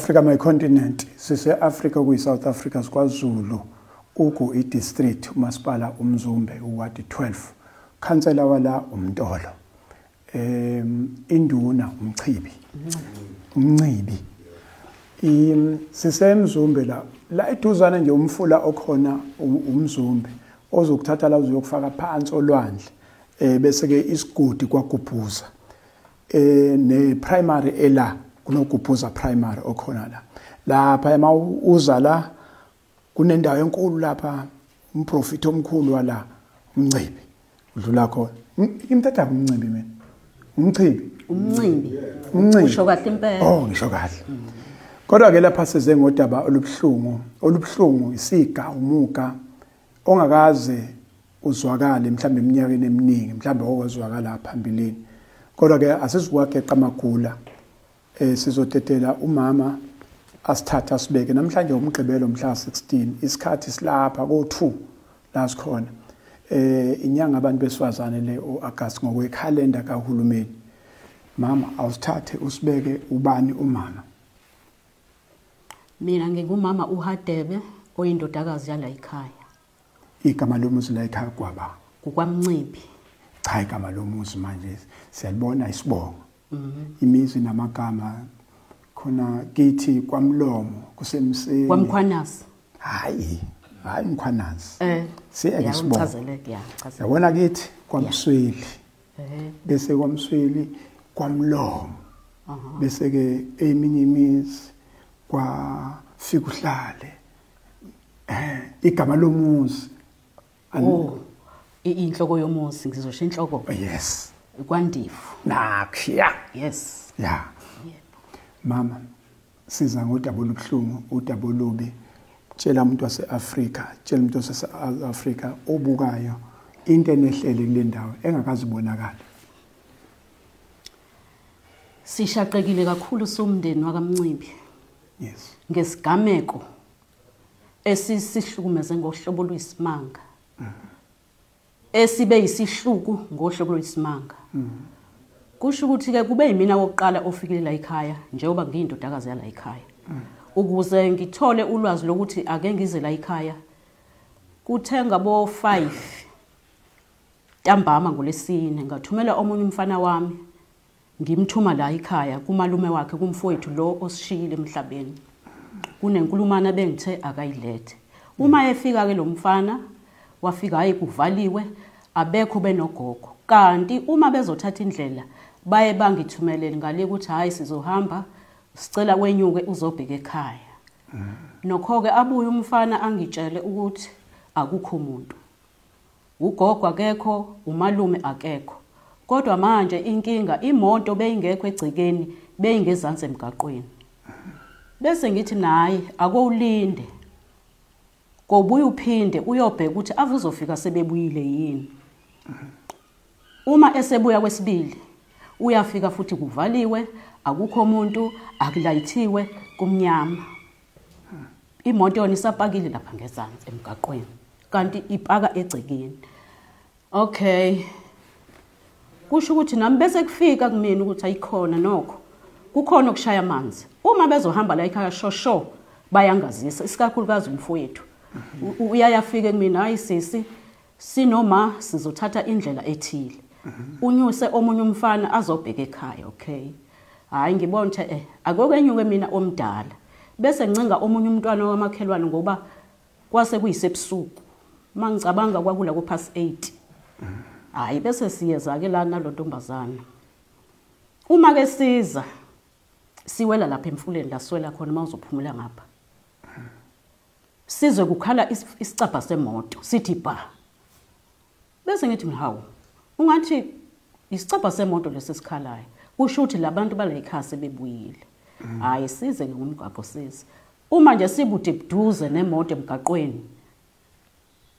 Africa my continent, sise Africa kuyi South Africa, siKwaZulu, ugu i-district umasipala uMzumbe, uwadi 12, khansela wala uMtolo, induna uMchibi, uMncibi. SiseMzumbe la eduzane nje umfula okhona uMzumbe ozokuthatha la uzokufaka phansi olwandle, bese ke isigodi kwaGubhuza, ne primary ela kunoGubhuza primary okhona la. Lapha ema uza la kunendawo enkulu lapha umprofeti omkhulu wala uMncibi udlula khona. Imthatha uMncibi mina. Umchibi. Umncibi. Umncibi. Usho kahle impela. Oh, ngisho kahle. Kodwa ke lapha size ngodaba olubuhlungu, olubuhlungu isiga umuka ongakaze uzwakale mhlambe eminyakeni eminingi, mhlambe okwazwakala phambilini. Kodwa ke asizukwageqa amagula. Sizotetela umama asithatha sibeke namhlanje umgqibelo mhla 16, isikhathi silapha ko2 la sikhona. Inyanga abantu besifazane le oAugust ngokwekhalenda kahulumeni. Mama awusithathe usibeke ubani umama? Mina ngingumama uHadebe oyindodakazi yala ekhaya. Igama lomuzi la ekhaya kwaba KukwaMncibi. Cha, igama lomuzi manje siyalibona isibongo. Imizi namagama khona kithi kwaMlomo kusemseni. KwaMkhwanazi. Hayi, hayi Mkhwanazi. Siyeke isibongo. Ngichazeleke, ya, ngichazeleke. Yabona kithi kwaMsweli. Bese kwaMsweli kwaMlomo. Bese ke eminye imizi kwafika uhlale. Igama lomuzi. Oh, inhloko yomuzi, ngizosho inhloko. Yes. KwaNdifu. Nakhiya. Yes. Yeah. Yebo. Mama, siza ngodaba olubuhlungu, udaba olubi. Tshela umuntu waseAfrika, tshela umuntu waseSouth Africa obukayo into enehlele kule ndawo engakazibonakala. Sishaqekile kakhulu somndeni wakaMncibi. Yes. Ngesigameko esisihlukumeze ngohlobo lwesimanga. Esibe yisihluku ngohlobo lwesimanga. Kusho ukuthi ke kube yimina wokuqala ofikile la ekhaya njengoba ngiyindodakazi yala ekhaya. Ukuze ngithole ulwazi lokuthi ake ngize la ekhaya kuthenga bo 5 ntambama ngolesine ngathumela omunye umfana wami ngimthuma la ekhaya kumalume wakhe kumfowethu lo osishiyile emhlabeni. Kunenkulumana bengithe akayilethe. Uma efika ke lo mfana wafika hayi kuvaliwe abekho benogogo. Kanti uma bezothatha indlela baye bangithumelele ngale ukuthi hayi sizohamba sicela wenyuke uzobheka ekhaya. Nokho ke abuye umfana angitshele ukuthi akukho umuntu. Ugogo akekho, umalume akekho. Kodwa manje inkinga imoto beyingekho egcikeni, beyingezansi emgaqweni. Bese ngithi nayi akowulinde. Kobuya uphinde uyobheka ukuthi ave uzofika sebebuyile yini. Uma esebuya kwesibili uyafika futhi kuvaliwe, akukho umuntu, akulayithiwe, kumnyama. Imoto yona isapakile lapha ngezansi emgaqweni, kanti ipaka egcekeni. Okay. Kusho ukuthi nami bese kufika kumina ukuthi ayikhona nokho. Kukhona okushaya amanzi. Uma bezohamba la ekhaya shosho bayangazisa, isikakhulukazi umfowethu. Uyayafika kumina, hayi sisi, sinoma sizothatha indlela ethile. Unyuse omunye umfana azobheka ekhaya, okay. Hayi ngibona ukuthi akokenyuke mina omdala. Bese ngincenga omunye umntwana wamakhelwane ngoba kwase kuyisebusuku. Mangicabanga kwakula ku past 8. Hayi bese siyeza ke la nalontombazana. Uma ke siza siwela lapha emfuleni la siwela khona mawuzophumula ngapha. Sizwe kukhala isicabha semoto sithi ba. Bese ngithi hawu ungathi isicabha semoto lesikhalayo kusho ukuthi labantu bale ekhaya sebebuyile. Hayi size ke ngomgwaqo size. Uma nje sibude buduze nemoto emgaqweni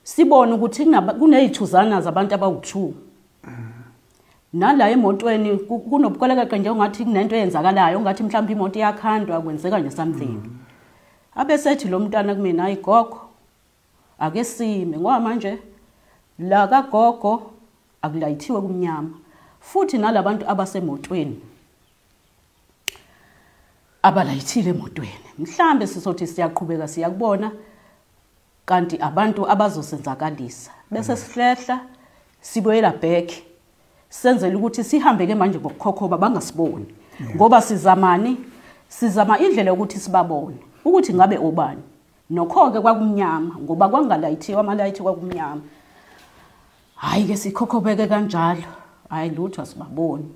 sibone ukuthi kunezithuzana zabantu abawu2. Nala emotweni kunobukolekaqe nje ungathi kunento eyenzakalayo ungathi mhlawumbe imoto iyakhandwa kwenzeka nje something. Abesethi lo mntana kumina hayi gogo ake sime ngoba manje la kagogo akulayithiwe kumnyama futhi nalabantu abasemotweni Abalayithile emotweni. Mhlambe sizothi siyaqhubeka siyakubona kanti abantu abazosenzakalisa. Bese sihlehla sibuyela back. Senzele ukuthi sihambe ke manje ngokukhokhoba bangasiboni. Ngoba sizamani? Sizama indlela yokuthi sibabone ukuthi ngabe obani. Nokho ke kwakumnyama ngoba kwangalayithiwa amalayithi kwakumnyama. Hayi ke sikhokhobeke kanjalo. Hayi lutho asibaboni.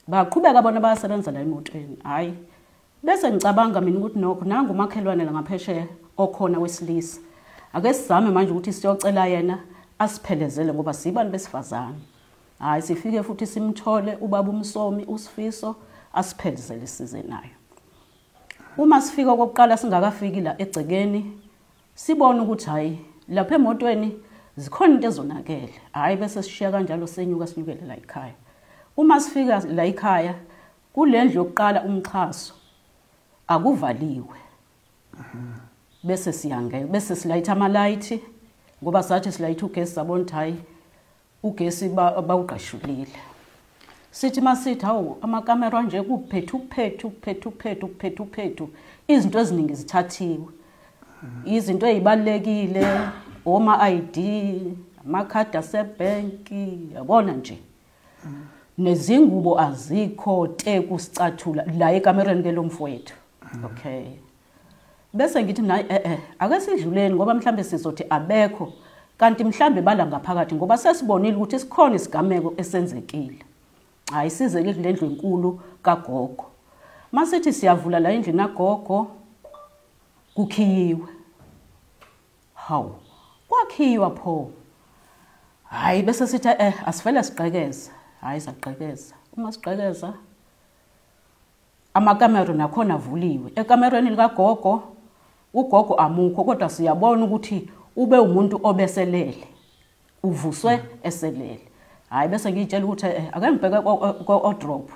Baqhubeka bona bayasebenza la emotweni. Hayi bese ngicabanga mina ukuthi nokho nangu umakhelwane la ngaphesheya okhona wesilisa. Ake sizame manje ukuthi siyocela yena asiphelezele ngoba sibantu besifazane. Hayi sifike futhi simthole ubaba uMsomi uSifiso asiphelezele size nayo. Uma sifika okokuqala singakafiki la egcekeni sibona ukuthi hayi lapha emotweni zikhona into ezonakele. Hayi bese sishiya kanjalo senyuka sinyukele la ekhaya. Uma sifika la ekhaya kulendlu yokuqala umxhaso akuvaliwe. Bese siyangena bese silayitha amalayithi ngoba sathi silayitha ugesi sabona ukuthi hayi ugesi bawugqashulile. Sithi masithi hawu amakamera nje kuphethu phethu phethu phethu phethu phethu izinto eziningi zithathiwe. Izinto ezibalekile oma ID, amakhadi asebhenki, yabona nje. Nezingubo azikho te kusicathula la ekamereni ke lomfowethu. Okay. Bese ngithi mina ake sidluleni ngoba mhlambe sizothi abekho kanti mhlambe bala ngaphakathi ngoba sesibonile ukuthi sikhona isigameko esenzekile. Hayi size ke le ndlu enkulu kagogo. Masithi siyavula la endlini kagogo kukhiyiwe. Hawu, kwakhiywa pho. Hayi bese sithi asivele siqhekeze. Hayi saqhekeza. Uma siqhekeza amakamero nakhona avuliwe. Ekamerweni likagogo ugogo amukho kodwa siyabona ukuthi ube umuntu obeselele. Uvuswe eselele. Hayi bese ngiyitshela ukuthi ake ngibheke ko-wardrobe.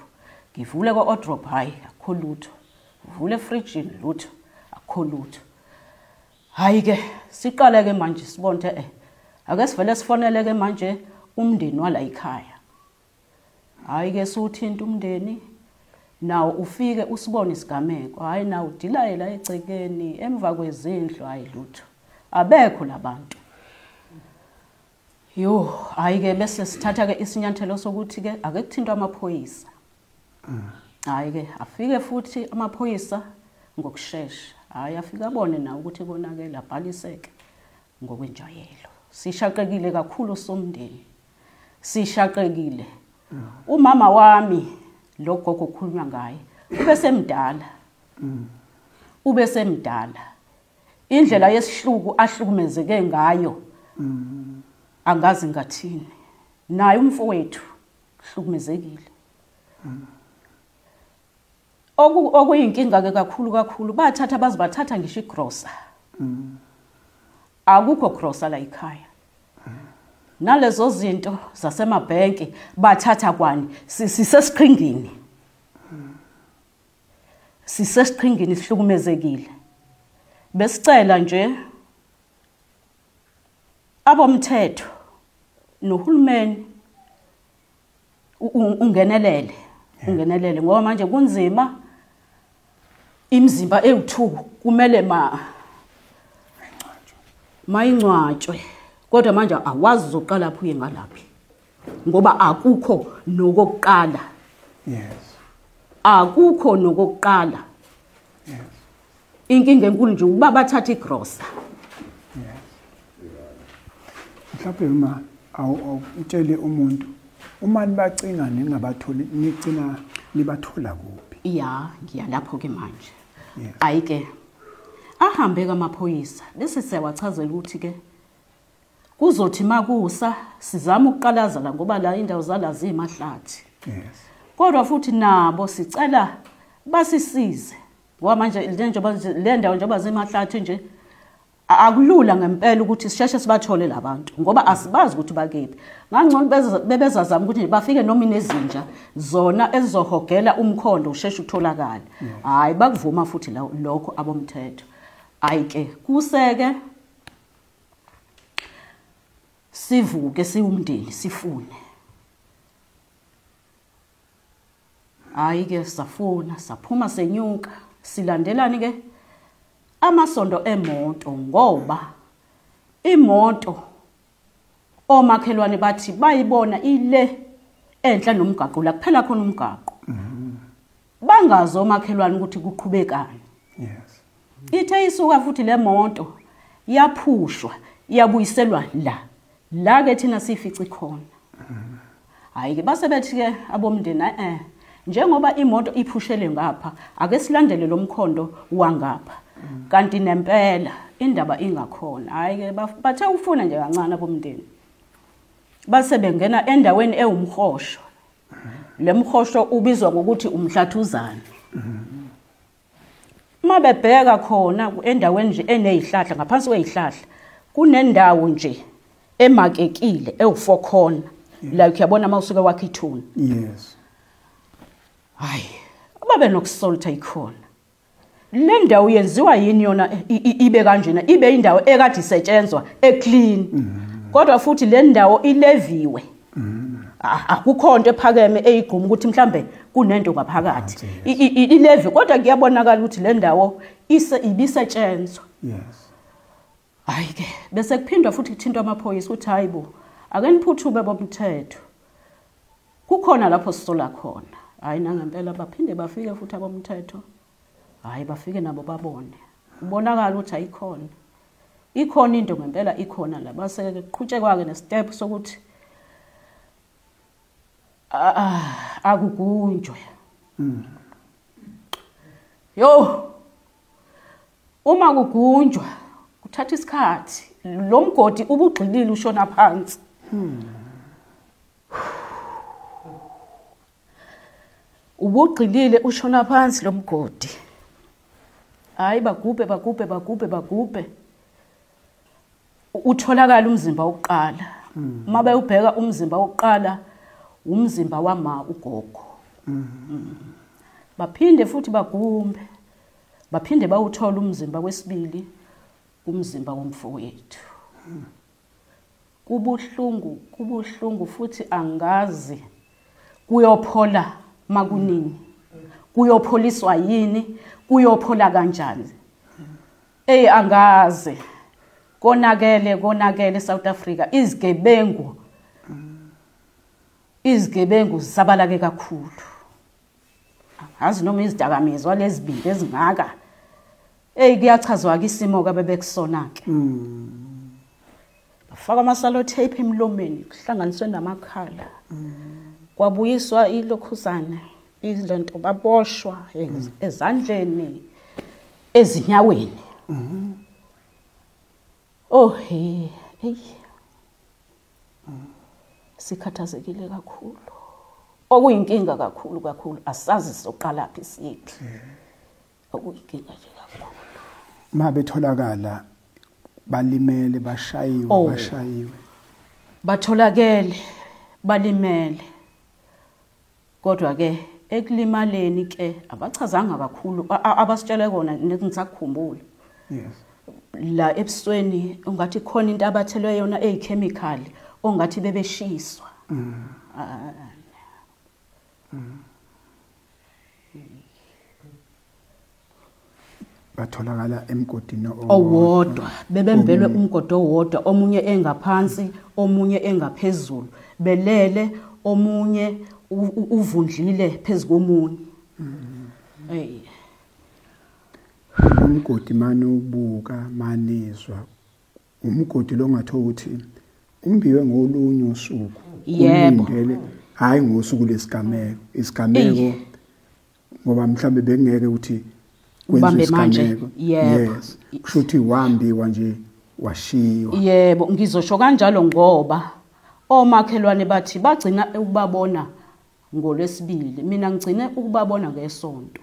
Ngivule ko-wardrobe hayi akukho lutho. Ngivule efrijini lutho, akukho lutho. Hayi ke siqale ke manje sibone ukuthi ake sivele sifonele ke manje umndeni wala ekhaya. Hayi ke suthinta umndeni nawo ufike usibone isigameko. Hayi nawo udilaye la egcekeni emva kwezindlu hayi lutho. Abekho labantu. Yo, hayi ke bese sithatha ke isinyathelo sokuthi ke ake kuthintwe amaphoyisa. Hayi ke afike futhi amaphoyisa ngokusheshsha. Hayi afika abone nawo ukuthi konakele abhaliseke ngokwenjwayelo. Sishaqekile kakhulu somndeni. Sishaqekile. Umama wami lo gogo okhulunywa ngaye ubesemdala. Ubesemdala. Indlela yesihluku ahlukumezeke ngayo angazi ngathini. Naye umfowethu uhlukumezekile. Okuyinkinga ke kakhulu kakhulu bathatha bazibathatha ngisho igrosa. Akukho grosa la ekhaya. Nalezo zinto zasemabhenki bathatha kwani sisesiqhingini. Sisesiqhingini sihlukumezekile. Besicela nje abomthetho nohulumeni ungenelele, ungenelele ngoba manje kunzima imizimba ewu2 kumele mayingcwatshwe. Kodwa manje awazi uzoqala phi uye ngalaphi ngoba akukho nokokuqala. Yes. Akukho nokokuqala. Yes. Inkinga enkulu nje ukuba bathatha igrosa. Yes. Mhlawumbe uma utshele umuntu uma nibacinga ningabatholi nigcina nibathola kuphi? Ya, ngiya lapho ke manje. Yes. Hayi ke ahambe kamaphoyisa bese siyawachazela ukuthi ke kuzothi makusa sizama ukuqalaza la ngoba la indawo zala zimahlathi. Yes. Kodwa futhi nabo sicela basisize ngoba manje le ndawo njengoba zimahlathi nje akulula ngempela ukuthi sisheshe sibathole labantu ngoba asibazi ukuthi bakephi. Ngangcono bebezazama ukuthi bafike noma inezinja zona ezizohogela umkhondo usheshe utholakale. Hayi bakuvuma futhi lokho abomthetho. Hayi ke kuseke sivuke siwumndeni sifune. Hayi ke safuna saphuma senyuka silandelani ke amasondo emoto, ngoba imoto omakhelwane bathi bayibona ile enhla nomgaqo la kuphela khona umgaqo. Bangazi omakhelwane ukuthi kuqhubekani. Yes. Ithe isuka futhi le moto yaphushwa yabuyiselwa la. La ke thina sifice khona. Hayi ke base bethi ke abomndeni njengoba imoto iphushele ngapha ake silandele lo mkhondo wangapha. Kanti nempela indaba ingakhona. Hayi ke bathe ufuna nje kancane abomndeni. Base bengena endaweni ewumhosho. Lemhosho ubizwa ngokuthi umhlathuzana. Mabebheka khona endaweni nje enezihlahla, ngaphansi kwezihlahla kunendawo nje emakekile ewu4 corner. La uyabona mawusuke wakhe ithuna. Yes. Hayi, babe nokusolta ikhona. Le ndawo yenziwa yini yona ibe kanjena, ibe indawo ekade isetshenzwa eclean. Kodwa futhi le ndawo ileviwe. Akukho into ephakeme eyigquma ukuthi mhlambe kunento ngaphakathi. Ilevi kodwa kuyabonakala ukuthi le ndawo ibisetshenzwa. Yes. Hayi ke bese kuphindwa futhi kuthintwa amaphoyisa ukuthi hayibo ake niphuthume bomthetho. Kukhona lapho sisola khona. Hayi nangempela baphinde bafike futhi abomthetho. Hayi bafike nabo babone. Kubonakala ukuthi ayikhona. Ikhona into ngempela ikhona la. Base kuqhutshekwa ke nestep sokuthi akugunjwe. Yo, uma kugunjwa kuthatha isikhathi. Lo mgodi ubugxilile ushona phansi. Ubugxilile ushona phansi lo mgodi. Hayi bagubhe bagubhe bagubhe bagubhe. Utholakala umzimba wokuqala. Uma bewubheka umzimba wokuqala, umzimba wama ugogo. Baphinde futhi bagumbe. Baphinde bawuthola umzimba wesibili, umzimba womfowethu. Kubuhlungu, kubuhlungu futhi angazi kuyophola makunini. Kuyopholiswa yini? Kuyophola kanjani? Ey angazi. Konakele, konakele South Africa. Izigebengu. Izigebengu zisabalake kakhulu. Angazi noma izidakamizwa lezibindi ezingaka. Ey kuyachazwa ke isimo kabebekusona ke. Bafaka amasalo tape emlomeni kuhlanganiswe namakhala. Kwabuyiswa ilokhuzana izinto baboshwa ezandleni ezinyaweni. Oh hey, hey. Sikhathazekile kakhulu. Okuyinkinga kakhulu kakhulu asazi soqala phi siphi. Okuyinkinga nje kakhulu. Mabetholakala balimele bashayiwe bashayiwe. Batholakele balimele. Kodwa ke ekulimaleni ke abachazanga kakhulu abasitshele kona ngisakukhumbula. Yes. La ebusweni ungathi khona into abathelwe yona eyichemical ongathi bebeshiswa. Batholakala emgodini owodwa, bebembelwe umgodi owodwa, omunye engaphansi, omunye engaphezulu, belele, omunye uvundlile phezukomunye. Hey. Umgodi manje ubuka manizwa umgodi lo ngatho ukuthi umbiwe ngolunye usuku. Yebo. Hayi ngosuku lesigameko, isigameko ngoba mhlambe bekungeke ukuthi ubambe manje. Yebo. Yes. Kusho ukuthi wambiwa nje washiywa. Yebo, ngizosho kanjalo ngoba omakhelwane bathi bagcina ukubabona ngolwesibili, mina ngigcine ukubabona ngesonto.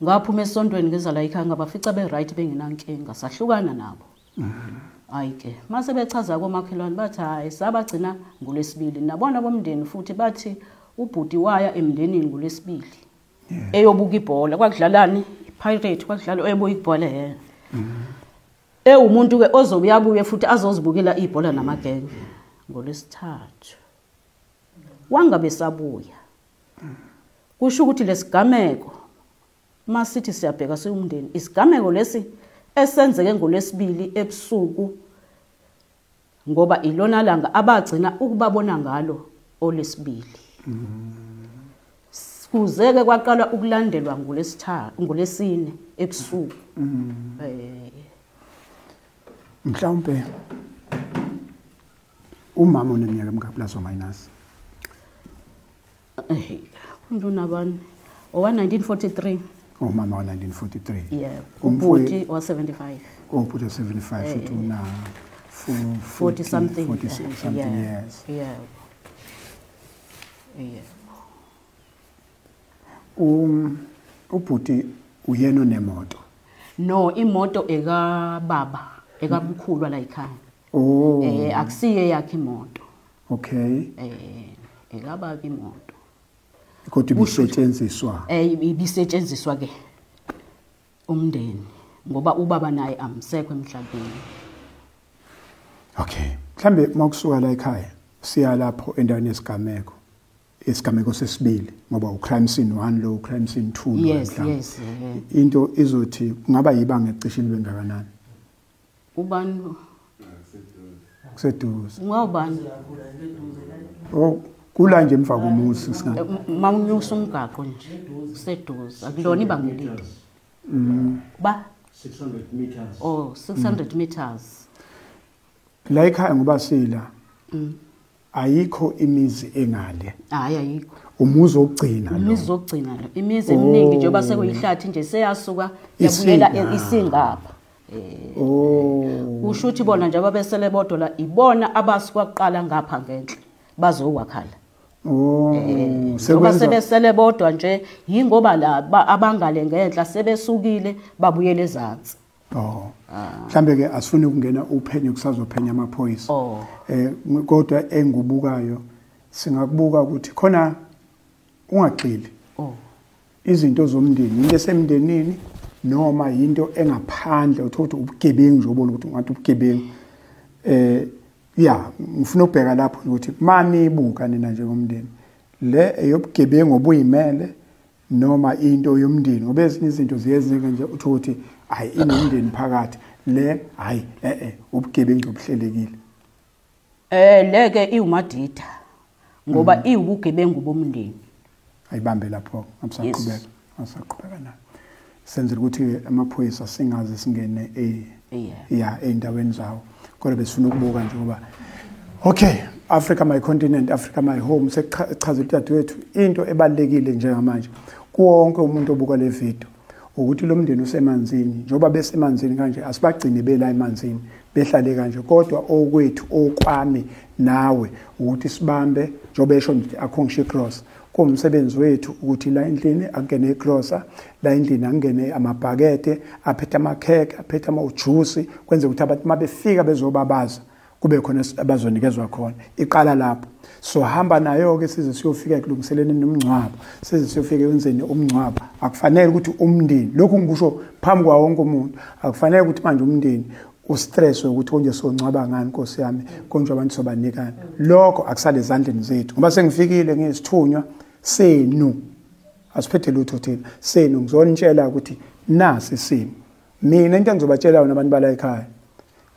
Ngaphuma esontweni ngeza la ekhaya ngabafica be right bengenankinga, sahlukana nabo. Hayi ke mase bechaza komakhelwane bathi hayi sabagcina ngolwesibili, nabona bomndeni futhi bathi ubhuti waya emndenini ngolwesibili. Eyobuka ibhola, kwakudlalani iPirate, kwakudlala eyobuka ibhola yena. Ewumuntu ke ozobuya futhi azozibukela ibhola namagenge ngolwesithathu. Wangabe sabuya. Kusho ukuthi lesigameko masithi siyabheka siwumndeni, isigameko lesi esenzeke ngolwesibili ebusuku, ngoba ilona langa abagcina ukubabona ngalo olesibili. Kuzeke kwaqala ukulandelwa ngolesithathu, ngolesine ebusuku. Mhlawumbe umama oneminyaka emingaki plus or minus? Unabani? Owa 1943. Umama wa 1943. Yeah. Ubhuti wa 75. Ubhuti wa 75 futhi una 40 something. 40 something years. Yeah. Yeah. Ubhuti uyena onemoto? No, imoto ekababa, ekamkhulu la ekhaya. Oh. Akusiye yakhe imoto. Okay. Ekababa imoto. Kodwa ibisetshenziswa. Ibisetshenziswa ke umndeni ngoba ubaba naye amsekho emhlabeni. Okay. Mhlambe makusuka la ekhaya siya lapho endaweni yesigameko. Isigameko sesibili ngoba ucrime scene 1 lo crime scene 2 lo. Yes, yes. Into izothi kungaba yibanga ecishile bengakanani? Ubani? Kuseduze. Ngawubani? Oh, kula nje emva komuzi singa. Mawunyusa umgaqo nje kuseduze. Akulona ibanga elide. Ba 600 meters. Oh, 600 meters. La ekhaya ngoba sila. Ayikho imizi engale. Hayi ayikho. Umuzi ogcina lo. Imizi ogcina lo. Imizi eminingi njengoba sekuyihlathi nje seyasuka yabuyela isingapha. Oh. Usho ukuthi bona nje ababesele bodwa la ibona abasuka kuqala ngapha ngenhla bazowakhala. Oh, ngoba sebesele bodwa nje yingoba la abangale ngenhla sebesukile babuyele ezantsi. Oh. Mhlambe ke asifuni ukungena uphenyo kusazophenya amaphoyisa. Kodwa engubukayo singakubuka ukuthi khona ungagxili. Oh. Izinto zomndeni, into esemndenini noma into engaphandle uthola ukuthi ubugebengu nje ubona ukuthi ungathi ubugebengu. Ya, ngifuna ukubheka lapho ukuthi manibuka nina njengomndeni le eyobugebengu obuyimele noma into yomndeni, ngoba ezinye izinto ziyenzeka nje uthola ukuthi hayi inomndeni phakathi le hayi ubugebengu obuhlelekile. Leke iwumadida ngoba iwubugebengu bomndeni. Ayibambe lapho ngisaqhubeka, ngisaqhubeka na. Senzela ukuthi amaphoyisa singaze singene ya endaweni zawo. Kodwa besifuna ukubuka nje ngoba okay, Africa my continent, Africa my home, sekuchaza udadewethu into ebalekile njengamanje kuwonke umuntu obuka le video ukuthi lo mndeni usemanzini, njengoba besemanzini kanje asibagcine bela emanzini behlale kanje, kodwa okwethu okwami nawe ukuthi sibambe njengoba esho nje akho ngisho icross, kuwumsebenzi wethu ukuthi la endlini angene icrossa, la endlini angene amabhakede aphethe amakhekhe aphethe amajuice, kwenze ukuthi abantu mabefika bezobabaza kube khona abazonikezwa khona. Iqala lapho. So hamba nayo ke size siyofika ekulungiseleni nomngcwabo, size siyofika ekwenzeni umngcwabo. Akufanele ukuthi umndeni, lokhu ngikusho phambi kwawo wonke umuntu, akufanele ukuthi manje umndeni ustress ukuthi konje songcwaba ngani Nkosi yami, konje abantu sobanikana. Lokho akusale ezandleni zethu ngoba sengifikile ngesithunywa senu, asiphethe lutho thina senu, ngizonitshela ukuthi nasi isimo. Mina into engizobatshela yona abantu bala ekhaya,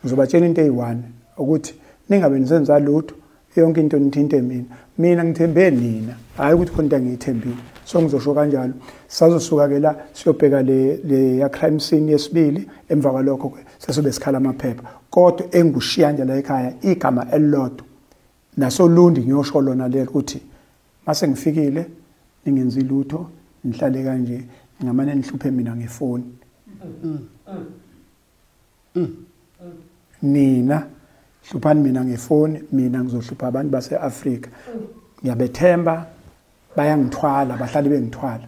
ngizobatshela into eyi-1 ukuthi ningabe nisenza lutho, yonke into nithinte mina, mina ngithembe nina, hayi ukuthi khona into engiyithembile. So ngizosho kanjalo. Sazosuka ke la siyobheka le ya crime scene yesibili, emva kwalokho ke sesobe sikhala amaphepha. Kodwa engushiya nje la ekhaya igama elilodwa nasolundi ngiyosho lona lelo ukuthi mase ngifikile ningenzi lutho, nihlale kanje, ngingamane nihluphe mina ngefoni. Nina hluphani mina ngefoni, mina ngizohlupha abantu base-Afrika. Ngiyabethemba, bayangithwala, bahlale bengithwala.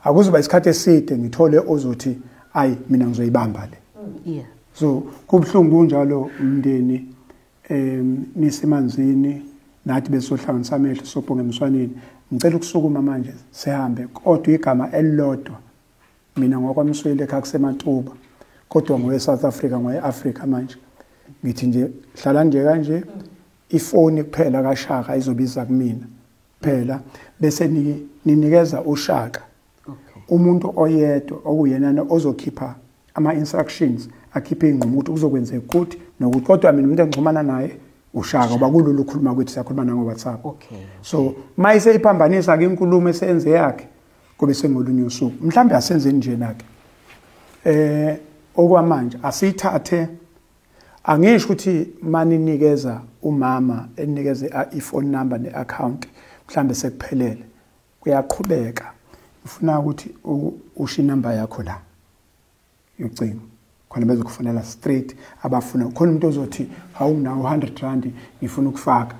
Akuzuba isikhathi eside ngithole ozothi ayi mina ngizoyibamba le. Yeah. So kubuhlungu kunjalo umndeni, nisemanzini nathi besohlanganisa amehlo sobhonga emswaneni. Ngicela ukusukuma manje sihambe, kodwa igama elilodwa mina ngokwaMsweli ekhaya kuseMatuba, kodwa ngowe South Africa, ngowe Africa manje ngithi nje hlala nje kanje, ifoni kuphela kaShaka izobiza kumina. Phela bese ninikeza uShaka. Umuntu oyedwa okuyena ozokhipha ama instructions, akhiphe inqumo ukuthi kuzokwenzeka ukuthi nokuthi, kodwa mina umuntu engixhumana naye uShaka ngoba kulula ukukhuluma kwethu, siyakhuluma nango WhatsApp. So mayise iphambanisa ke inkulumo esenze yakhe kube sengolunye usuku. Mhlambe asenzeni nje nake. Okwamanje asithathe, angisho ukuthi maninikeza umama enikeze i-phone number ne-account mhlambe sekuphelele, kuyaqhubeka. Ngifuna ukuthi usho inamba yakho la yocingo khona bezokufonela straight abafuna. Khona umuntu ozothi hawu nginawo 100 rand ngifuna ukufaka,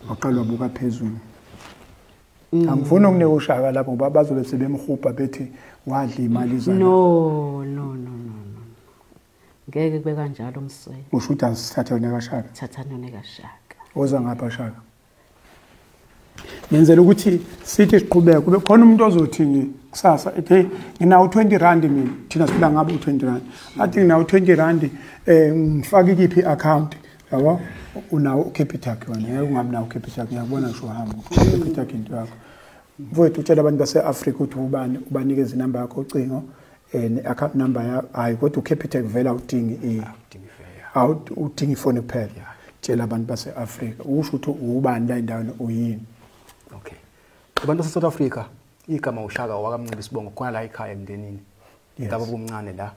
waqala wabuka phezulu. Angifuni ukunika uShaka lapho ngoba bazobe sebemhubha bethi wadla imali zana. No no no no, ngeke kube kanjalo Msweli. Usho ukuthi asithathe wena kaShaka? Thathana wena kaShaka. Oza ngapha Shaka. Ngenzela ukuthi sithi siqhubeke kube khona umuntu ozothi kusasa ethi nginawo 20 rand mina, thina siphila ngabo 20 rand. Athi nginawo 20 rand ngifake kiphi account, yabo? Unawo uCapitec wena, ngeke ungabi nawo uCapitec, ngiyakubona ngisho uhamba uCapitec into yakho. Mfowethu utshela abantu base-Afrika ukuthi ubani ubanikeze inamba yakho ucingo ne-account number yakho. Hayi kodwa uCapitec vele awudingi awudingi ifoni kuphela. Tshela abantu base-Afrika usho ukuthi ubani la endaweni uyini. Okay. Abantu base South Africa igama uShaka wakaMncube isibongo khona la ekhaya emndenini. Indaba bomncane la.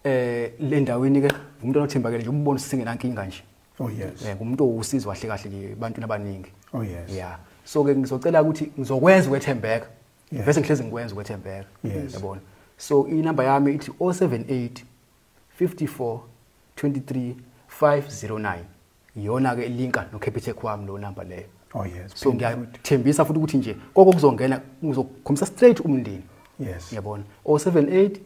Le ndaweni ke umuntu othembakele nje umbona singenankinga nje. Oh yes. Umuntu owusizo kahle kahle nje ebantwini abaningi. Oh yes. Yeah. So ke ngizocela ukuthi ngizokwenza ukwethembeka. Bese ngihlezi ngikwenza ukwethembeka. Yabona. So inamba yami ithi 078 54 23 509. Iyona ke linka no Capitec wami lo number leyo. Oh yes. So ngiyathembisa futhi ukuthi nje konke kuzongena ngizokhombisa straight umndeni. Yes. Yabona. 078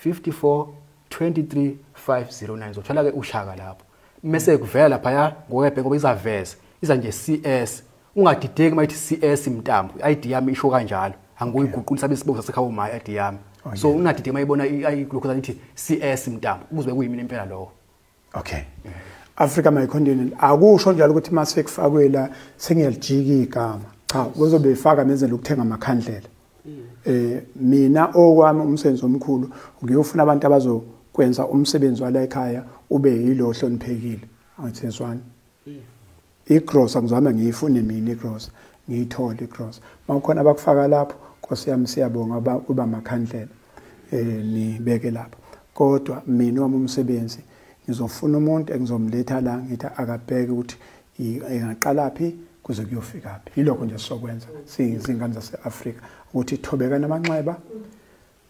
54 23 509 uzothola ke uShaka lapho. Mase kuvela lapha ya ngokwebhenki ngoba izaveza. Iza nje CS. Ungadideki mayithi CS Mntambo. ID yami isho kanjalo. Angikuyiguqula sabe isibongo sasekhaya uma ID yami. So ungadideki mayibona lokho ithi CS Mntambo kuzobe kuyimina impela lokho. Okay. Africa my continent akusho njalo ukuthi mase kufakwe la sengiyalijika igama. Cha, kuzobe ifaka menzela ukuthenga amakhandlela. Mina okwami umsebenzi omkhulu ngiyofuna abantu abazokwenza umsebenzi wala ekhaya ube yilo ohloniphekile. Angithezwani. Igrosa ngizama ngiyifune mina igrosa, ngiyithole igrosa. Mawukhona abakufaka lapho Nkosi yami siyabonga kuba amakhandlela nibeke lapho. Kodwa mina wami umsebenzi ngizofuna umuntu engizomletha la ngithi akabheke ukuthi ingaqala phi kuze kuyofika phi. Yilokho nje sokwenza siyizingane zase-Afrika ukuthi thobeka namanxeba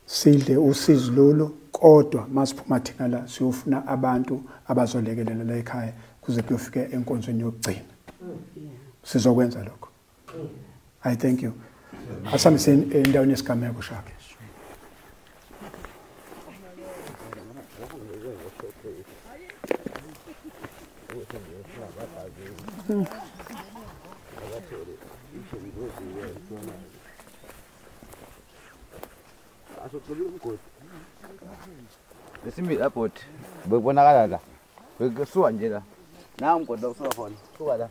sidle usizi lolu, kodwa masiphuma thina la siyofuna abantu abazolekelela la ekhaya kuze kuyofika enkonzweni yokugcina. Sizokwenza lokho. I thank you. Asambiseni endaweni yesigameko Shaka. Lesimbi lapho bekubonakala la bekusuka nje la na umgodi usuka khona suka la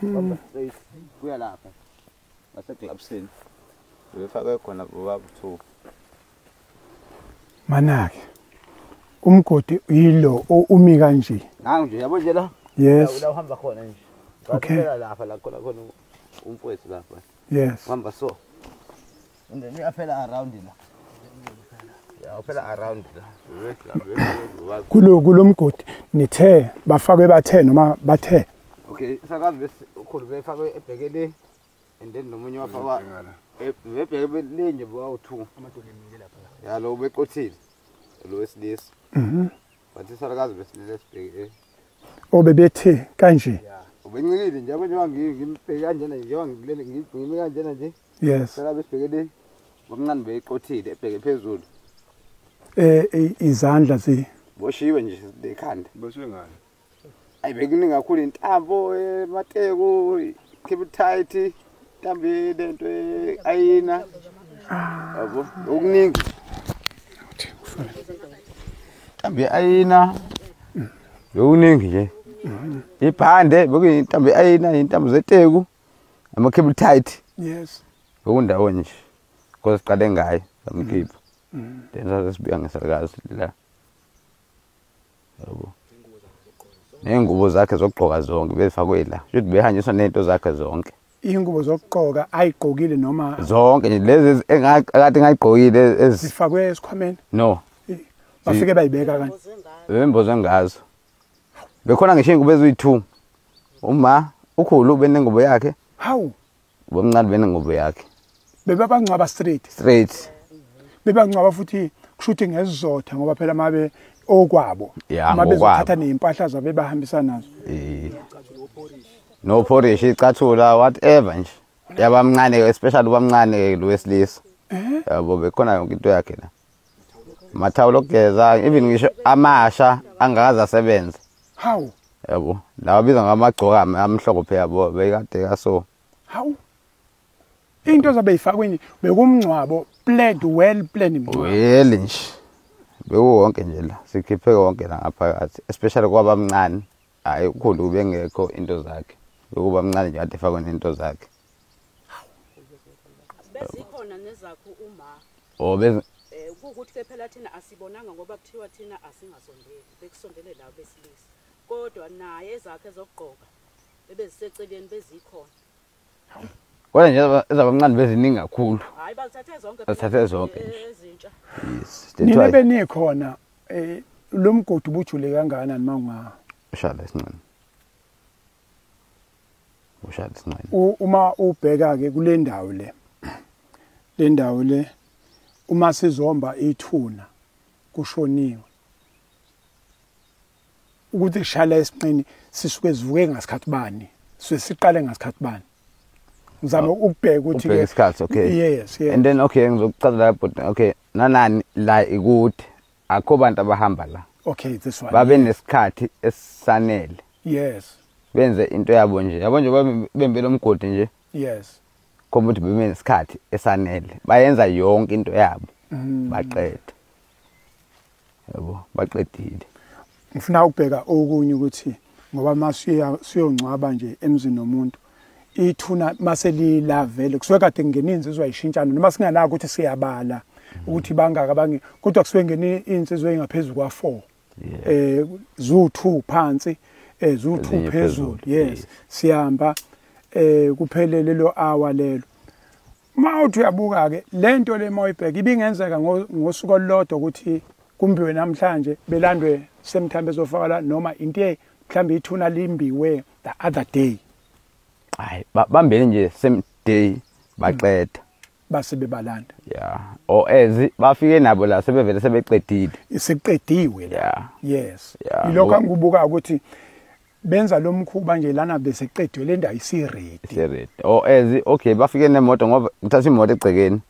baba straight kuya lapha ngaseglabsini befakwe khona baba 2 manake umgodi yilo umi kanje nangu nje yabo nje la. Yes. La uhamba khona nje. Okay. Lapha la khona khona umfowethu lapha. Yes. Uhamba so. And then uyaphela around la. Ya uphela around la. Kulo mgodi nithe bafakwe bathe noma bathe. Okay, sakazi bese ukhulu befakwe ebhekele and then nomunye wafakwa ebhekele lenye bawu 2 amadolo emile lapha. Ya lo beqothile. Lo wesilisa. Mhm. Bathi sakazi besilisa sibheke. Obebethe kanje. Ubencikile nje njengoba ngimbheke kanjena njengoba ngilele ngimi kanjena nje. Yes. Sela besibhekele bomncane beyiqothile ebheke phezulu. Izandla zi boshiwe nje ekhanda. Boshiwe ngani? Ayi bekuningi kakhulu intambo emateko, keep it tight, intambo lento ayina. Yabo, okuningi. Intambo ayina. Okuningi nje. Ibhande bekuyintambo ayina intambo zeteku ama cable tight. Yes. Bekundawo nje. Because siqale ngayo samkhipha. Then sasibuya ngesalikazi la. Yabo. Nengubo zakhe zokugqoka zonke bezifakwe la. Shuthi behanjiswa nezinto zakhe zonke. Ingubo zokugqoka ayigqokile noma zonke nje lezi engakade ngayigqokile ezifakwe esikhwameni? No. Bafike bayibeka kanje. Bemboze ngazo. Bekhona ngisho ingubo eziyi2. Uma ukhulu benengubo yakhe. Hawu. Bomncane benengubo yakhe. Bebabangcwaba straight. Straight. Bebangcwaba futhi kushuthi ngezizotha ngoba phela mabe okwabo. Uma bezothatha nezimpahla zabo behambisa nazo. No porridge icathula whatever nje. Yabamncane especially ubamncane lo wesilisa. Yabo bekhona yonke into yakhe la. Mathawulo okugeza even ngisho amasha angakaze asebenze. Hawu. Yabo lawa biza ngamagcoka amhlophe yabo bekade kaso. Hawu. Into zabe ifakwe bekumngcwabo planned well planned mngcwabo. Well nje. Bekuwonke nje la sikhiphe konke la ngaphakathi especially kwabamncane. Hayi ukhulu bengekho into zakhe. Bekuba mncane nje kade efakwe nento zakhe. Bezikhona nezakho uma. Oh bez ukuthi ke phela thina asibonanga ngoba kuthiwa thina asingasondeli bekusondele la besilisa. Kodwa naye ezakhe zokugqoka ebeziseceleni bezikhona. Kodwa nje ezabamncane beziningi kakhulu. Hayi bazithathe zonke. Bazithathe zonke ezintsha. Yes. Nina benikhona lo mgodi ubujule kangakanani mawunga? Ushala isincane. Ushala isincane. Uma ubheka ke kule ndawo le. Le ndawo le uma sizomba ithuna kushoniwe. Ukuthi shala esinqeni sisuke sivuke ngasikhathi bani? Siqale ngasikhathi bani? Ngizama ukubheka ukuthi ke isikhathi okay. Yes, yes. And then okay ngizokuchaza la but okay nanani la ikude akho bantu abahamba la. Okay, this one. Babe nesikhathi esisanele. Yes. Benze into yabo nje. Yabo nje bembele umgodi nje. Yes. Khomba ukuthi bebe nesikhathi esanele. Bayenza yonke into yabo. Baqeda. Yabo, baqedile. Ngifuna ukubheka okunye ukuthi ngoba masiya siyongcwaba nje emzini nomuntu ithuna maselila vele kusuke kade kungena insizwa ayishintshana noma singanaka ukuthi siyabala ukuthi bangaka bangi kodwa kusuke ngena insizwa engaphezulu kwa 4 zu2 phansi zu2 phezulu. Yes, siyamba kuphelele lo hour lelo. Mawuthi uyabuka ke lento le mawuyibheka ibingenzeka ngosuku olulodwa ukuthi kumbiwe namhlanje belandwe semthambe ezofaka la noma into mhlambe ithuna limbiwe the other day. Hayi bambele nje same day baqeda base bebalanda. Yeah, or as bafike nabo la sebevele sebeqedile. Isiqediwe la. Yeah. Yes. Ilokho angikubuka ukuthi benza lo mkhuba nje lana bese qediwe le ndawo isi ready. Isi ready. Or as okay bafike nemoto ngoba uthatha imoto egcekeni.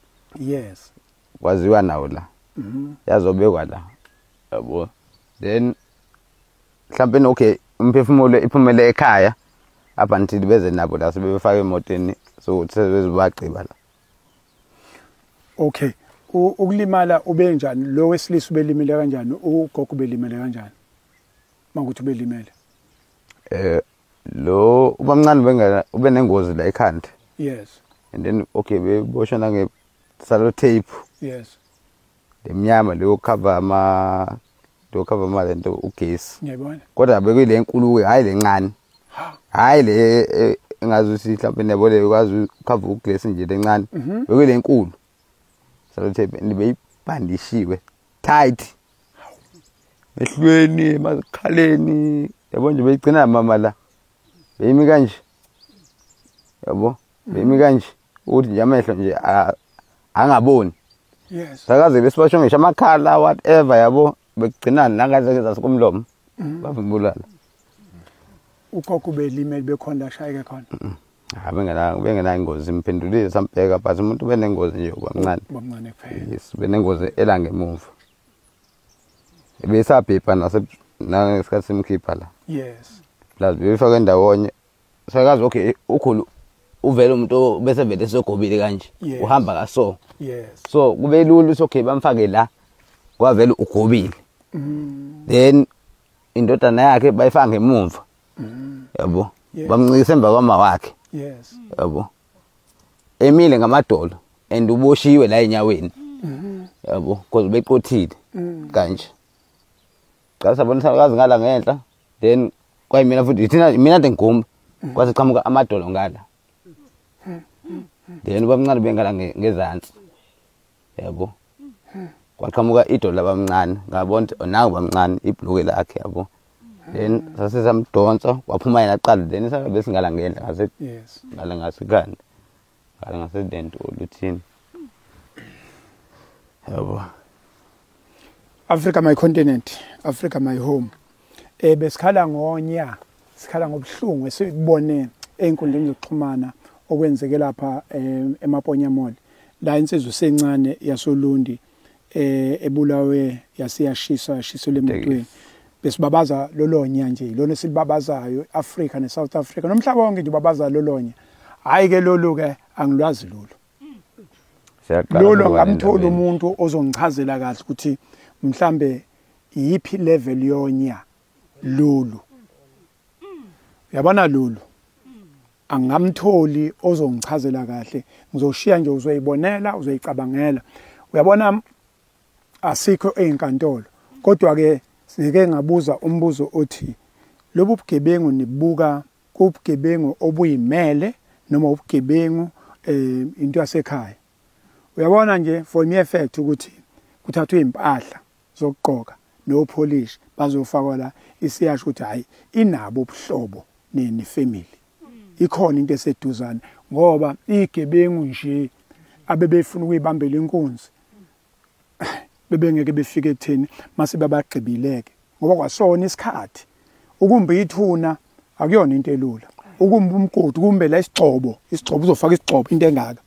Yes. Kwaziwa nawo la. Yazobekwa la. Yabo. Then mhlawumbe okay umphefumulo iphumele ekhaya up until beze nabo la sebefaka emotweni so sebezobagqiba la. Okay. Ukulimala ubenjani lo wesilisa ubelimele kanjani ugogo ubelimele kanjani? Manguthi ubelimele. Lo ubamncane bengena ube nengozi la ekhanda. Yes. And then okay beboshwa nange sellotape. Yes. Lemnyama leyo cover ama leyo cover ama lento ugesi. Ngiyabona. Kodwa bekuyile enkulu hayi lencane. Hayi le engazi ukuthi mhlawumbe nebole ukwazi ukucover ugesi nje lencane. Bekuyile enkulu. Sellotape beyibhandishiwe tight. Ehlweni emakhaleni yabo nje beyigcina mama la. Beyimi kanje. Yabo beyimi kanje ukuthi nje amehlo nje angaboni. Yes. Sakaze besibasho ngisho amakhala whatever yabo bekugcinana nangaze zasekumlomo. Bavumbulala. Ugogo belimele bekhona ashayeke khona. Ha bengena ingozi impendulile sambheka but umuntu benengozi nje ubamncane. Ubamncane kuphela. Yes, benengozi elangemuva. Ebesabhebha nase nangesikhathi simkhipha la. Yes. Plus befaka endawonye. Sakazi okay ukhulu uvela umuntu bese vele sogobile kanje. Uhamba kaso. Yes. So kube lula ukuthi okay bamfake la kwavela ugobile. Then indodana yakhe bayifaka ngemuva. Yabo. Bamncikisa emva kwama wakhe. Yes. Yabo. Emile ngamadolo and uboshiwe la enyaweni. Yabo, because beqothile kanje. Qala sabona sakazi ngala ngenhla then kwayimina futhi thina mina nje ngigumba kwase qhamuka amadolo ngala. Then bamncane bengala ngezansi. Yabo. Kwaqhamuka idolo labamncane ngabona ukuthi nangu bamncane ibhluke lakhe yabo. Then sase samdonsa waphuma yena aqala then sabe besingala ngenhla ngase yes ngala ngasekhanda. Ngala ngasedento oluthini. Yabo. Africa my continent, Africa my home. Besikhala ngonya, sikhala ngobuhlungu esibone einkundleni zokuxhumana okwenzeke lapha eMaponya Mall. La insizwe sencane yasoLundi ebulawe yasiyashiswa yashiselwe emotweni. Besibabaza lolonya nje, lona silibabazayo Africa neSouth Africa nomhlaba wonke nje babaza lolonya. Hayi ke lolu ke angilwazi lolu. Lolo ngamthola umuntu ozongichazela kahle ukuthi mhlambe iyiphi level yonya lolu. Uyabona lolu angamtholi ozongichazela kahle, ngizoshiya nje uzoyibonela uzoyicabangela. Uyabona asikho einkantolo kodwa ke sike ngabuza umbuzo othi lobu bugebengu nibuka kubugebengu obuyimele noma ubugebengu into yasekhaya. Uyabona nje for me effect ukuthi kuthathwe impahla zokugqoka no polish bazofakwa la isiyasho ukuthi hayi inabo ubuhlobo ne family. Ikhona into eseduzane ngoba igebengu nje abebefuna ukuyibambela inkunzi bebengeke befike ekutheni mase babagqibileke ngoba kwasona isikhathi ukumba ithuna akuyona into elula, ukumba umgodi kumbe la isigxobo isigxobo uzofaka isigxobo into engaka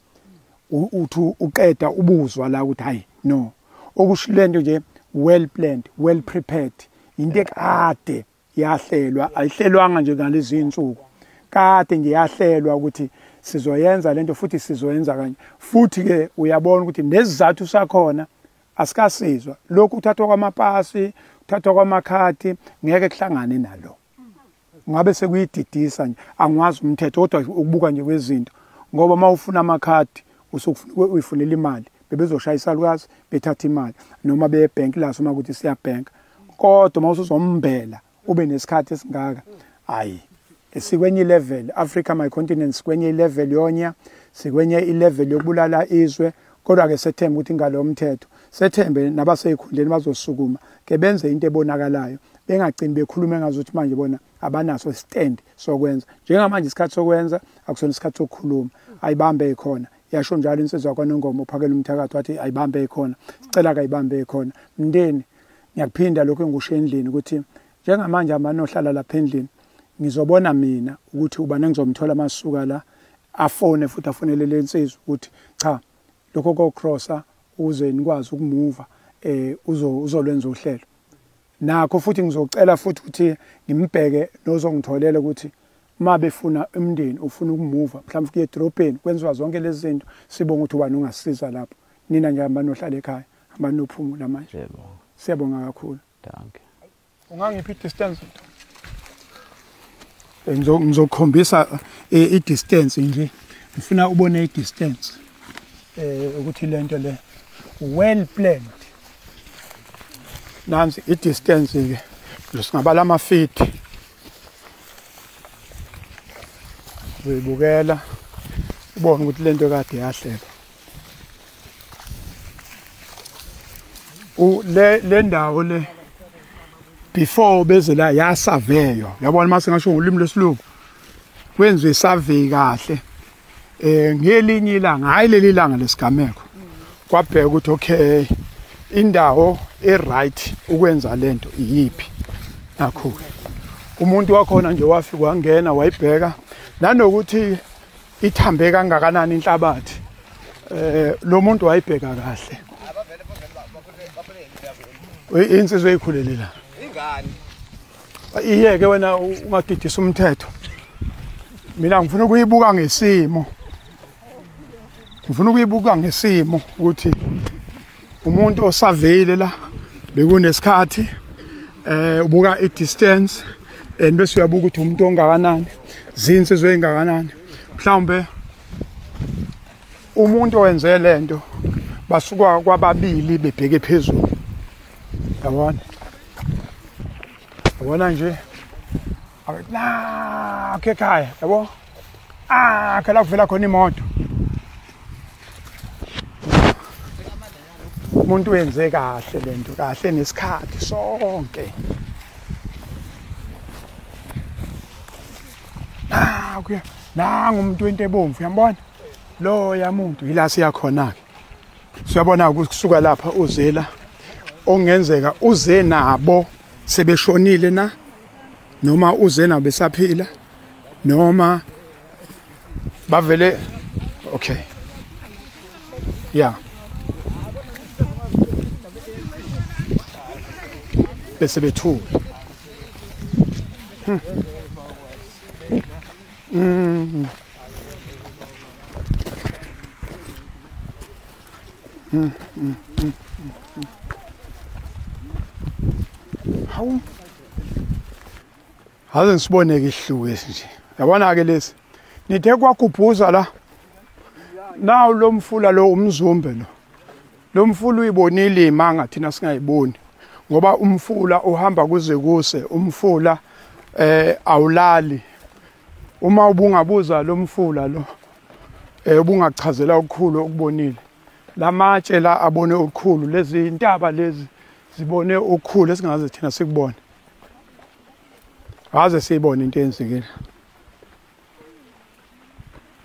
uthi uqeda ubuzwa la ukuthi hayi no okusho lento nje well planned well prepared into ekade yahlelwa ayihlelwanga nje ngalezi insuku kade nje yahlelwa ukuthi sizoyenza lento futhi sizoyenza kanye futhi ke uyabona ukuthi nesizathu sakhona asikasizwa lokhu kuthathwa kwamapasi kuthathwa kwamakhadi ngeke kuhlangane nalo ngabe sekuyididisa nje angwazi umthetho kodwa ukubuka nje kwezinto ngoba mawufuna amakhadi usukufuna uyifunela imali bebezoshaya isalukazi bethatha imali noma beye bank laso uma ukuthi siyabhenka kodwa mawusuzombela ube nesikhathi esingaka hayi sikwenye level Africa my continent sikwenye level yonya sikwenye ilevel yokubulala izwe kodwa ke sethemba ukuthi ngalo mthetho sethembe nabaseyikhundleni bazosukuma ke benze into ebonakalayo bengagcini bekhuluma ngazuthi manje bona abanaso stand sokwenza njengamanje isikhathi sokwenza akusona isikhathi sokukhuluma ayibambe ikhona yasho njalo insizwa kwaNongoma uphakela umthakathi wathi ayibambe ikhona sicela kayibambe ikhona mndeni ngiyakuphinda lokho engusho endlini ukuthi njengamanje amanohlala lapha endlini ngizobona mina ukuthi ubani ngizomthola masuka la afone futhi afonele lensizwa ukuthi cha lokho ko crosser uze nikwazi ukumuva uzolwenza uhlelo nakho futhi ngizocela futhi ukuthi ngimbheke nozongitholela ukuthi uma befuna umndeni ufuna ukumuva mhlawumbe kuye edrobheni kwenziwa zonke lezi zinto sibonga ukuthi ubani ungasiza lapho nina nje abanohlala ekhaya abanophumula manje siyabonga kakhulu danke ungangiphi distance ngizokukhombisa i distance nje ngifuna ubone i distance ukuthi lento le well planned nansi i distance ke singabala ama feet uyibukela ubone ukuthi lento kade yahlelwa le ndawo le before beze la yasurveywa yabona mase ngasho ngolimi lesilungu kwenziwe isurvey kahle ngelinye ilanga hayi leli ilanga lesigameko kwabheka ukuthi okay indawo e-right ukwenza lento iyiphi nakho umuntu wakhona nje wafika wangena wayibheka nanokuthi ithambe kangakanani inhlabathi lo muntu wayibheka kahle insizwe eyikhulele la ingane iyeke wena ungadidisa umthetho mina ngifuna ukuyibuka ngesimo ngifuna ukuyibuka ngesimo ukuthi umuntu osaveyile la bekunesikhathi ubuka i distance And bese uyabuka ukuthi umuntu ongakanani, zinsizwe engakanani. Mhlawumbe umuntu owenze lento basuka kwababili bebheke phezulu. Yabona? Yabona nje. La ekhaya, yabo? Ah, khala kuvela khona imoto. Umuntu wenze kahle lento, kahle nesikhathi sonke. Ah, kuya nangu umuntu wento ebomvu, uyambona? Lo yamuntu ila siyakhona ke. Siyabona ukusuka lapha uzela ongenzeka uze nabo sebeshonile na noma uze nabo besaphila noma bavele. Okay, yeah, bese bethu. Hawu, haze ngisiboneke isihluku nje. Yabona ke lesi nithe kwagubhuza la. Nawu lo mfula lo umzumbe lo. Lo mfula uyibonile imanga thina singayiboni ngoba umfula uhamba kuze kuse, umfula awulali. Uma ubungabuza lo mfula lo ubungachazela okukhulu okubonile. Lamatshe la abone okukhulu, lezi intaba lezi zibone okukhulu esingaze thina sikubone. Aze siyibone into eyenzekile.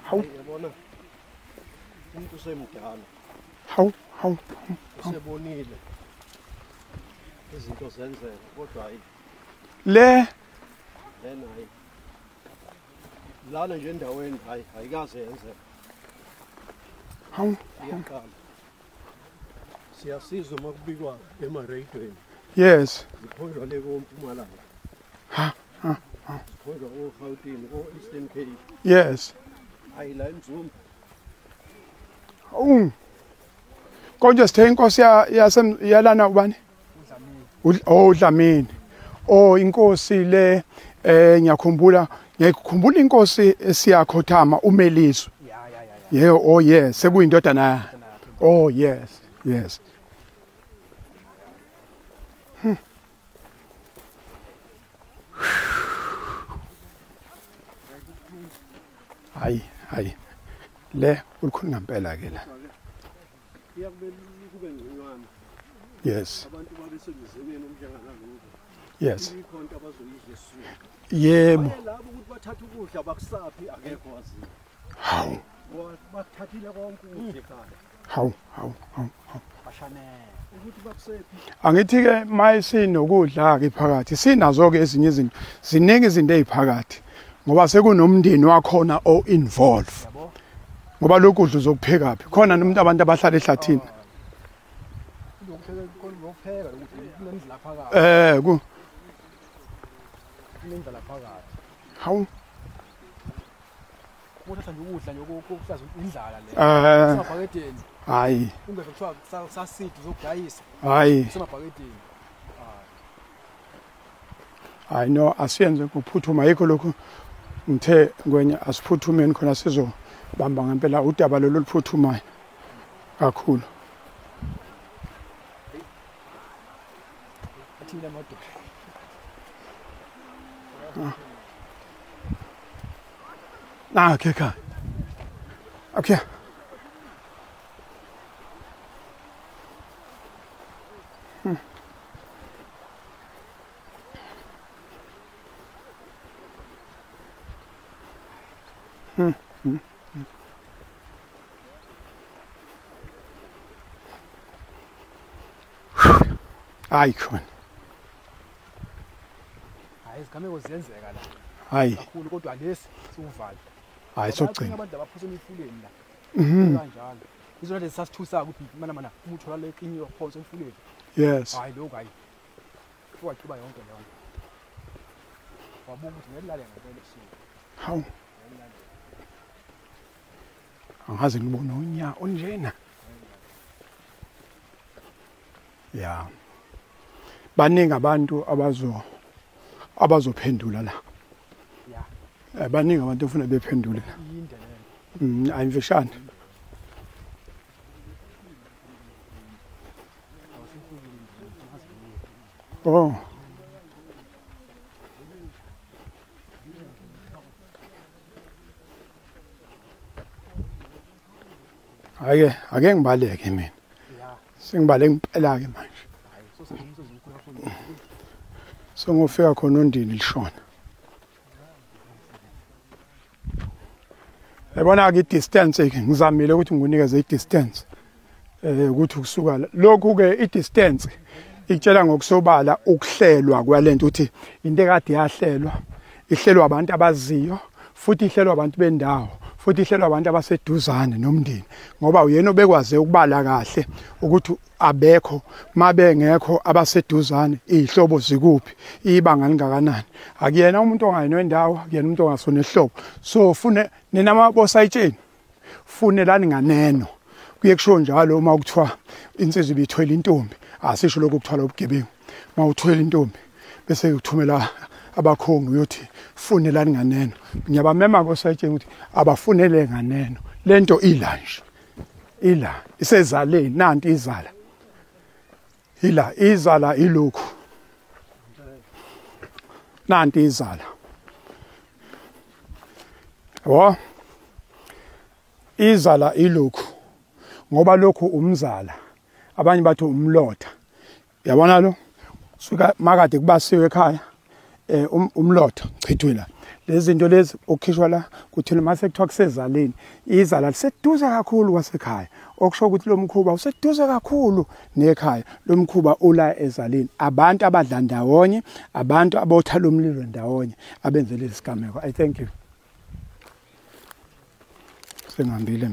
Hawu, yabona umuntu usemdala. Hawu, hawu, usebonile izinto zenzeka kodwa hayi le lena hayi lana nje endaweni hayi ayikaze yenzeka. Hawu, iyaqala. Siyasizwa uma kubikwa emaradweni. Yes, zikhonjwa le koMpumalanga. Ha ha, zikhonjwa koGauteng, ko-Eastern Cape. Yes, hayi la eMzumbe. Hawu, konje sithe inkosi yalana ubani? Oh, Dlamini. Oh, inkosi le ngiyakhumbula, ngiyakhumbula inkosi esiyakhothama uMeliswe. Yeah, oh yes, sekuyindodana. Oh yes, yes. Hayi, hayi. Le ulikhulu ngempela ke la. Kube ngconywana. Yes. Abantu babesemizimeni omnjengalokho. Yes. Ikhonto abazoyizwa esizweni. Yebo. Labo ukuthi bathatha ukudla bakusaphi akekho waziyo. Hawu. Bathathile konke ukudla ekhaya. Hawu, hawu, hawu. Bashanele. Ukuthi bakusephi. Angithi ke mayisinokudla ke phakathi sinazo ke ezinye izinto. Ziningi izinto eziphakathi ngoba sekunomndeni wakhona o involve. Ngoba lokhu udla uzokupheka phi? Khona nomuntu abantu abahlala ehlathini. Kuzokupheka ukuthi kunendlela phakathi. Ku kunendlela phakathi. Hawu. Uthatha nje ukudla nje okuhlaza indlala le. Semabhakedeni. Hayi. Ungeve kuthiwa sasidi uzogayisa. Hayi. Semabhakedeni. Hayi no, asiyenze ngokuphuthuma yikho lokhu ngithe ngwenya asiphuthumeni khona sizobamba ngempela udaba lolu oluphuthumayo kakhulu. Athina amadoda. Ah, okay, okay. Okay. Hayi khona. Hayi izigameko ziyenzeka la. Hayi. Kakhulu kodwa lesi siwuvala. Hayi sokugcina. Abantu abaphusa emifuleni la. Kanjalo. Izona lezi sasithusa ukuthi mana mana umuthola le qinyiwe phansi emfuleni. Yes. Hayi lokho hayi. Waqiba yonke leyo nto. Wabuka ukuthi ngeke ngempela ebusuku. Hawu. Angaze ngibone unya onjena. Yeah. Baningi abantu abazophendula la. Baningi abantu ofuna bephendule la. Ayimfishane. Oh. Ake ngibaleke mina. Sengibaleke impela ke manje. Sengofika khona ondini lishona. Yabona ke i-distance ke ngizamile ukuthi ngikunikeze i-distance. Ukuthi kusuka lokhu ke i-distance ikutshela ngokusobala ukuhlelwa kwalento ukuthi into ekade yahlelwa ihlelwa abantu abaziyo futhi ihlelwa abantu bendawo futhi ihlelwa abantu abaseduzane nomndeni ngoba uyena obekwaze ukubala kahle ukuthi abekho mabengekho abaseduzane izihlobo zikuphi ibanga lingakanani. Akuyena umuntu ongayinwe indawo, akuyena umuntu ongasona ihlobo. So fune nina mabosayitsheni funelani nganeno. Kuye kusho njalo uma kuthiwa insizwa ibithwele intombi, asisho lokho kuthwala ubugebengu. Uma uthwele intombi bese uthumela abakhongi uyothi funelani nganeno. Ngiyabamema kosayitsheni ukuthi abafunele nganeno. Lento ila nje. Ila isezaleni nanti izala. Ila izala ilokhu. Nanti izala. Yabo? Izala ilokhu. Ngoba lokhu umzala. Abanye bathi umlotha. Yabona lo? Suka makade kubasiwe ekhaya. Umlotha chithwe la. Lezi zinto lezi okukhishwa la kuthina mase kuthiwa kusezaleni. Izala liseduze kakhulu kwasekhaya. Okusho ukuthi lo mkhuba useduze kakhulu nekhaya. Lo mkhuba ula ezaleni. Abantu abadla ndawonye, abantu abotha lo mlilo ndawonye abenze lesi sigameko. I thank you. Sengihambile.